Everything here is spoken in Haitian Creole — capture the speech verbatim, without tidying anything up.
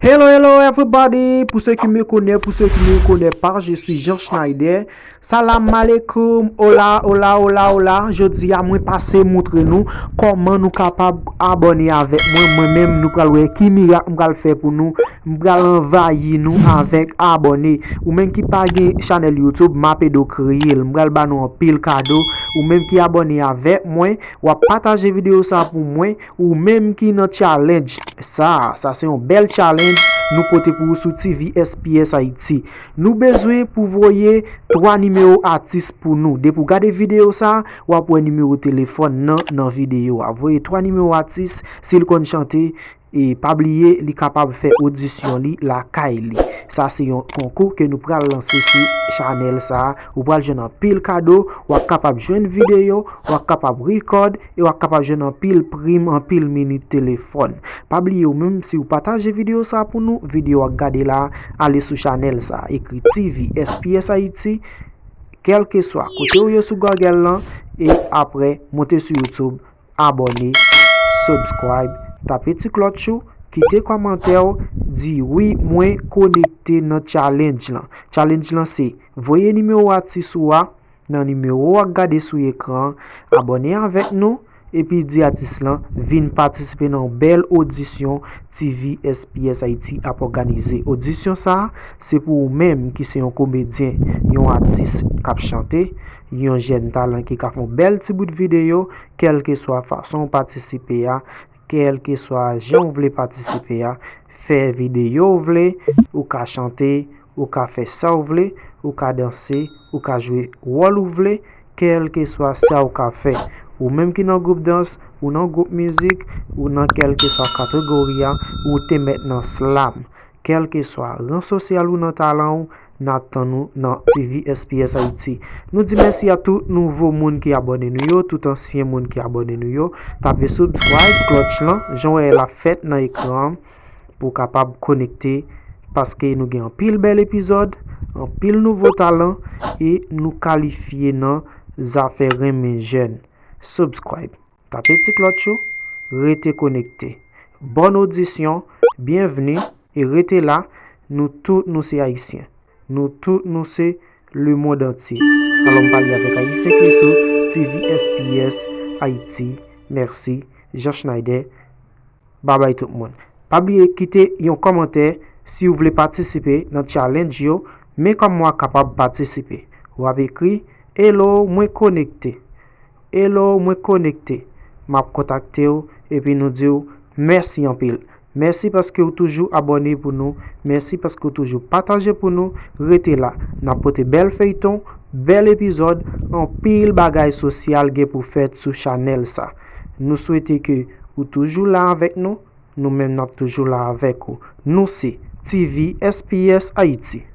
Hello, hello everybody! Pour ceux qui me connaissent, pour ceux qui ne me connaissent pas, je suis Jean Schneider. Salam alaikum, hola, hola, hola, hola. Jodi a mwen pase montre nou kòman nou kapab abòne avèk mwen. Mwen menm nou pral wè ki mirak m pral fè pou nou. M pral anvayi nou avèk abòne. Ou menm ki pa gen chanèl YouTube, m ap ede w kreye l. M pral ba nou anpil kado. Ou menm ki abòne avèk mwen, w ap pataje videyo sa pou mwen. Ou menm ki nan challenge sa, sa se yon bèl challenge nou pote pou ou sou T V S P S Haiti. Nou bezwen pou voye twa nimewo atis pou nou. Depi w gade videyo sa, w ap wè nimewo telefòn nan nan videyo a. Voye twa nimewo atis, si l konn chante, e pa bliye li kapab fè odisyon li lakay li. Sa se yon konkou ke nou pral lanse sou chanèl sa. Ou pral jwenn anpil kado, w ap kapab jwenn videyo, w ap kapab record e w ap kapab jwenn anpil prim, anpil minit telefòn. Pa bliye ou menm, si w pataje videyo sa pou nou, videyo w ap gade la, ale sou chanèl sa, ekri T V S P S Haiti, kèlkeswa kote w ye sou Google lan, e apre monte sou YouTube, abòne, subscribe, tape ti klòch ou, kite kòmantè w, di wi mwen konekte nan challenge lan. Challenge lan se voye nimewo atis ou a nan nimewo w ap gade sou ekran an, abòne avèk nou, epi di atis lan vin patisipe nan yon bèl odisyon T V S P S Haiti ap òganize. Odisyon sa a, se pou ou menm ki se yon komedyen, yon atis k ap chante, yon jèn talan ki ka fè yon bèl ti bout videyo, kèlkeswa fason w patisipe a, kèlkeswa jan w vle patisipe a, fè videyo w vle, ou ka chante, ou ka fè sa w vle, ou ka danse, ou ka jwe wòl ou vle, kèlkeswa sa w ka fè. Ou menm ki nan gwoup dans, ou nan gwoup mizik, ou nan kèlkeswa kategori a, ou te mèt nan slam. Kèlkeswa ran sosyal ou nan talan w, n ap tann ou nan T V S P S Haiti. Nou di mèsi a tout nouvo moun ki abòne nou yo, tout ansyen moun ki abòne nou yo. Tape subscribe, klòch lan, jan w wè l ap fèt nan ekran an, pou w kapab konekte, paske nou gen anpil bèl epizòd, anpil nouvo talan, e nou kalifye nan zafè renmen jèn. Subscribe. Tape ti klòch ou, rete konekte. Bòn odisyon, byenvni, e rete la, nou tout nou se Ayisyen. Nou tout nou se lemonn antye. Alò m pale avèk Ayisyen ki sou T V S P S Haiti. Mèsi, Jean Schneider. Babay tout moun. Pa bliye kite yon kòmantè si w vle patisipe nan challenge yo, men kòman w a kapab patisipe. W ap ekri, hello, mwen konekte. Hello, mwen konekte. M ap kontakte w epi nou di w mèsi anpil. Mèsi paske w toujou abòne pou nou. Mèsi paske w toujou pataje pou nou. Rete la. N ap pote bèl feyton, bèl epizòd, anpil bagay sosyal gen pou fèt sou chanèl sa. Nou swete ke ou toujou la avèk nou. Nou menm n ap toujou la avèk ou. Nou se T V S P S Haiti.